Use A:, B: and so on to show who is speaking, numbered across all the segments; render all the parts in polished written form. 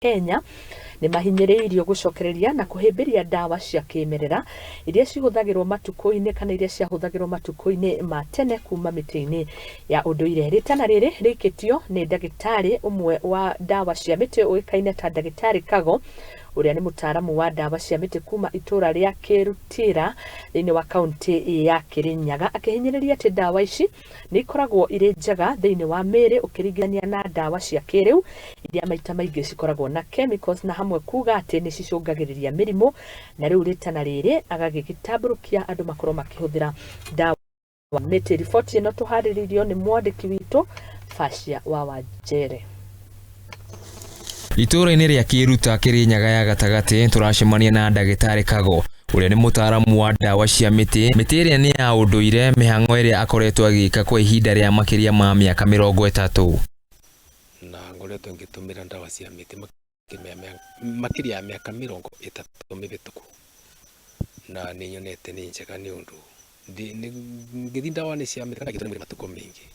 A: Kenya nĩ mahinyĩrĩirio gũcokereria na kũhĩmbĩria ndawa cia kĩmerera iria cihũthagĩrwo matukũ-inĩ kana iria ciahũthagĩrwo matukũ-inĩ ma tene kuma mĩtĩ-inĩ ya ũndũire. Rĩtana rĩrĩ rĩikĩtio nĩ ndagĩtarĩ ũmwe wa ndawa cia mĩtĩ ũĩkaine ta ndagĩtarĩ Kago ũrĩa nĩ mũtaaramu wa ndawa cia mĩtĩ kuma itũra rĩa Kĩrutĩra thĩinĩ wa kaunti ya Kĩrĩnyaga akĩhinyĩrĩria atĩ ndawa ici nĩ ikoragwo irĩ njega thĩinĩ wa mĩĩrĩ ũkĩringithania na ndawa cia kĩrĩu iria maita maingĩ cikoragwo na chemicals na hamwe kuga atĩ nĩ cicũngagĩrĩria mĩrimũ na rĩu rĩtana rĩrĩ agagĩgĩtambũrũkia andũ makorwo makĩhũthĩra ndawa mĩtĩ. Riboti ĩno tũharĩrĩirio nĩ mwandĩki witũ Bacia wa Wanjere.
B: Itũũra-inĩ rĩa Kĩruta Kĩrĩnyaga ya gatagatĩ tũracemania na ndagĩtarĩ Kago ũrĩa nĩ mũtaaramu wa ndawa cia mĩtĩ. Mĩtĩ ĩrĩa nĩ ya ũndũire, mĩhang'o ĩrĩa akoretwo agĩka kwa ihinda rĩa makĩria ma mĩaka 30.
C: Na ngoretwo ngĩtũmĩra ndawa cia mĩtĩ makĩria ya mĩaka 30 mĩhĩtũku, na nĩ nyonete nĩ njega nĩ ũndũ ngĩthiĩ ndawa-inĩ cia mĩtĩ kana ngĩtũmĩra matukũ maingĩ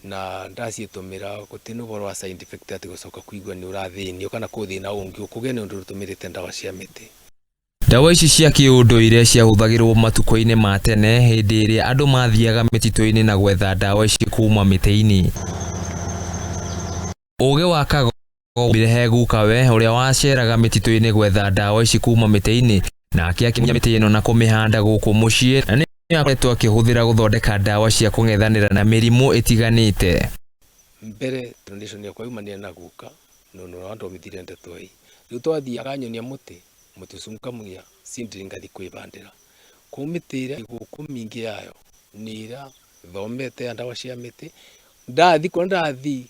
C: na ndaciĩtũmĩra gũtirĩ na ũhoro wa side effect atĩ gũcoka kũigua nĩ ũrathĩnio kana kwĩ thĩna ũngĩ ũkũgĩa nĩ ũndũ ũtũmĩrĩte ndawa cia mĩtĩ.
B: Ndawa ici cia kĩũndũire ciahũthagĩrwo matukũ-inĩ ma tene hĩndĩ ĩrĩa andũ mathiaga mĩtitũ-inĩ na gwetha ndawa ici kuma mĩtĩ-inĩ. Ũgĩ wa Kago waumire he gukawe ũrĩa waceraga mĩtitũ-inĩ gwetha ndawa ici kuma mĩtĩ-inĩ nake akĩmunya mĩtĩ ĩno na kũmĩhanda gũkũ mũciĩ na nĩyo akoretwo akĩhũthĩra gũthondeka ndawa cia kũng'ethanĩra na mĩrimũ ĩtiganĩte.
C: Mbere tradition yakwa yumanire na guka no nĩwe wandhomithirie ndeto ĩĩ. Rĩu twathiĩ akanyonia mũtĩ, mũtĩ ũcio ngamunya seedling ngathiĩ kwĩbandĩra. Kũu mĩtĩ ĩrĩa ĩ gũkũ mĩingĩ yayo nĩ ĩrĩa thomete ya ndawa cia mĩtĩ, ndathiĩ kũrĩa ndathiĩ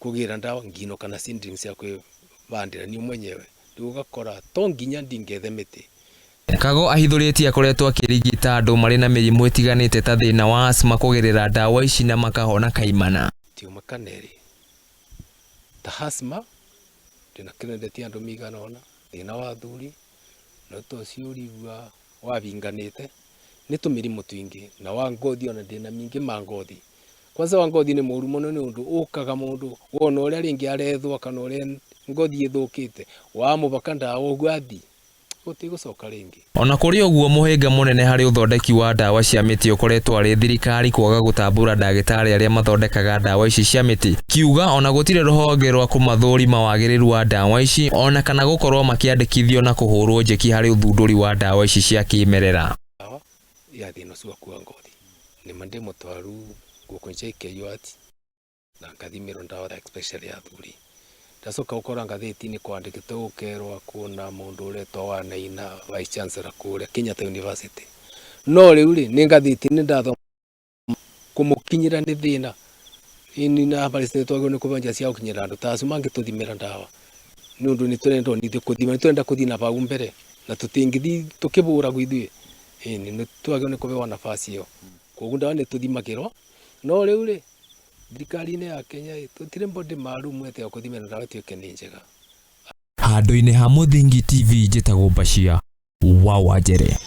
C: kũgĩra ndawa nginũka na seedling cia kwĩbandĩra niĩ mwenyewe. Rĩu ũgakora to nginya thiĩ ngethe mĩtĩ.
B: Kago ahithũrĩtie akoretwo akĩrigita andũ marĩ na mĩrimũ ĩtiganĩte ta thĩna wa asthma kũgerera ndawa ici na makahona kaimana.
C: Ti ũmwe kana erĩ ta asthma ndĩna kĩrendetie andũ mĩigana ũna, thĩna wa athuri no ta ũcio ũraigua wabinganĩte nĩ tũmĩrimũ tũingĩ na wa ngothi ona ndĩna mĩingĩ ma ngothi. Kwanza wa ngothi nĩ mũru mũno nĩ ũndũ ũkaga mũndũ wona ũrĩa rĩngĩ arethwo kana ũrĩa ngothi ĩthũkĩte wamũbaka ndawa ũguo athiĩ gũtigũcoka rĩngĩ.
B: Ona kũrĩ ũguo mũhĩnga mũnene harĩ ũthondeki wa ndawa cia mĩtĩ ũkoretwo arĩ thirikari kwaga gũtambũra ndagĩtarĩ arĩa mathondekaga ndawa ici cia mĩtĩ kiuga ona gũtirĩ rũhonge rwa kũmathũrima wagĩrĩru wa ndawa ici ona kana gũkorwo makĩandĩkithio na kũhũrwo njeki harĩ ũthundũri wa ndawa ici cia kĩmerera.
C: Ndawa ya thĩna ũcio wa kua ngothi nĩma ndĩ mũtwaru gũkũ JKUAT na ngathimĩrwo ndawa especially ya athuri. Ndacoka gũkora ngathĩti-inĩ kwandĩkĩtwo gũkerwo kwĩna mũndũ ũretwo Wainaina Vice Chancellor kũrĩa Kenyatta University. No rĩu rĩ, nĩ ngathĩti-inĩ ndathoma kũmũkinyĩra nĩ thĩna. Ĩni na twagĩrĩirwo nĩ kũmenya njĩra cia gũkinyĩra andũ ta acio mangĩtũthimĩra ndawa. Nĩ ũndũ nĩ tũrenda ona ithuĩ kũthima, nĩ tũrenda kũthiĩ na bau mbere na tũtingĩthiĩ tũkĩbũragwo ithuĩ. Ĩni nĩ twagĩrĩirwo nĩ kũheo nafasi ĩyo. Koguo ndawa nĩ tũthimagĩrwo, no rĩu rĩ, thirikari-inĩ ya Kenya ĩ, tũtirĩ body maalum atĩ ya kũthimĩra ndawa ĩtuĩke nĩ njega.
B: Handũ-inĩ ha Mũthingi TV njĩtagwo Bashir wa Wanjere.